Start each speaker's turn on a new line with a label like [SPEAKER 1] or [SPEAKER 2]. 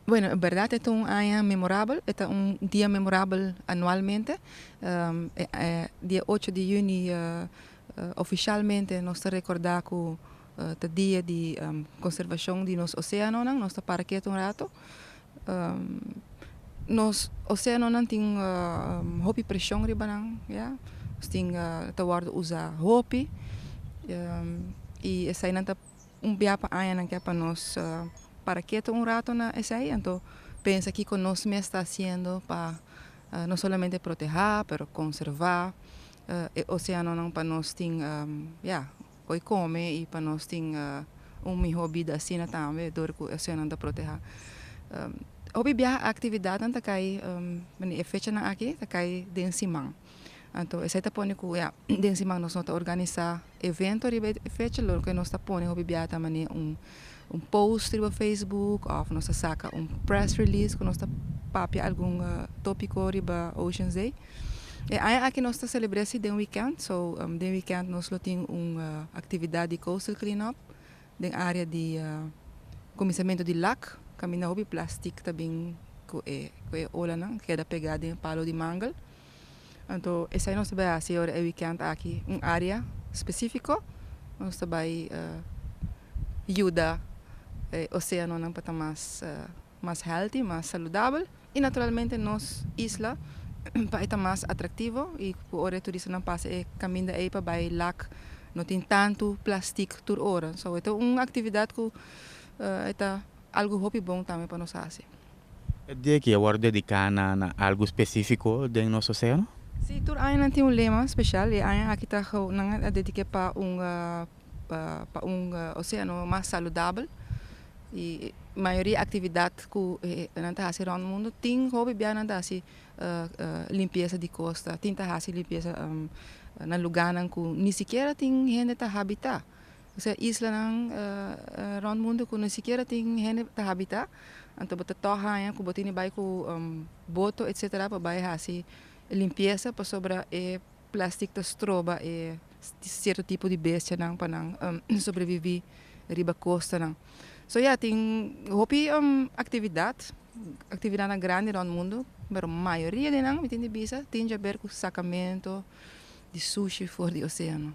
[SPEAKER 1] Bueno, en berdad ta un aña memorabel, ta un dia memorabel anualmente. Dia 8 di juni oficialmente nos ta recorda cu e dia di conservacion di nos oceano, nos ta para keto un rato. Nos oceanonan tin hopi presion riba nan, ja. Nos tin ta wordo usa hopi. Y esey nan ta un bia pa aña nan ke pa nos para keto un rato na esey, anto pensa kico nos mes ta haciendo pa no solamente proteha, pero conserva e oceanonan pa nos tin ja, oi come y pa nos tin un miho bida asina tambe door cu oceanonan ta proteha. Hopi biaha actividadnan ta cay e fechanan aki ta cay den siman. Anto esey ta pone cu, ja, den siman nos no ta organisa evento riba e fecha, loke nos ta pone hopi biaha ta mane un post riba Facebook of nos ta saca un press release cu nos ta papia algun topico riba Oceans Day. E aña aki nos ta celebra si den weekend, so den weekend nos lo tin un actividad di coastal clean-up den area di cuminsamento di Lac, caminda hopi plastic ta bin cu e olanan, keda pega den palo di mangel. Anto, esey nos ta bay haci e weekend aki, un area specifico, nos ta bay yuda oceanonan pa ta mas healthy, mas saludabel y naturalmente nos isla pa ta mas atractivo y ora turistanan pasa e caminda ey pa bay Lac no tin tanto plastic tur ora. So, ta un actividad cu ta algo hopi bon tambe pa nos haci.
[SPEAKER 2] E dia aki awor dedica na algo specifico den nos oceano?
[SPEAKER 1] Si, tur aña tin un lema special y aña aki ta nan a dedica pa un oceano mas saludabel y mayoria actividad cu nan ta haci rond mundo tin hopi bia nan ta haci limpieza di costa, tin ta haci limpieza na lugarnan cu ni sikiera tin hende ta habita. Osea, islanan rond mundo cu ni sikiera tin hende ta habita, anto bo ta toch haña cu bo tin bay cu boto, etc., pa bay haci limpieza pasobra e plastic ta stroba e cierto tipo di bestianan pa nan sobrevivi riba costanan. So ja, tin hopi actividadnan grandi rond mundo, pero mayoria di nan, mi tin di bisa, tin di haber cu sacamento di sushi for di oceano.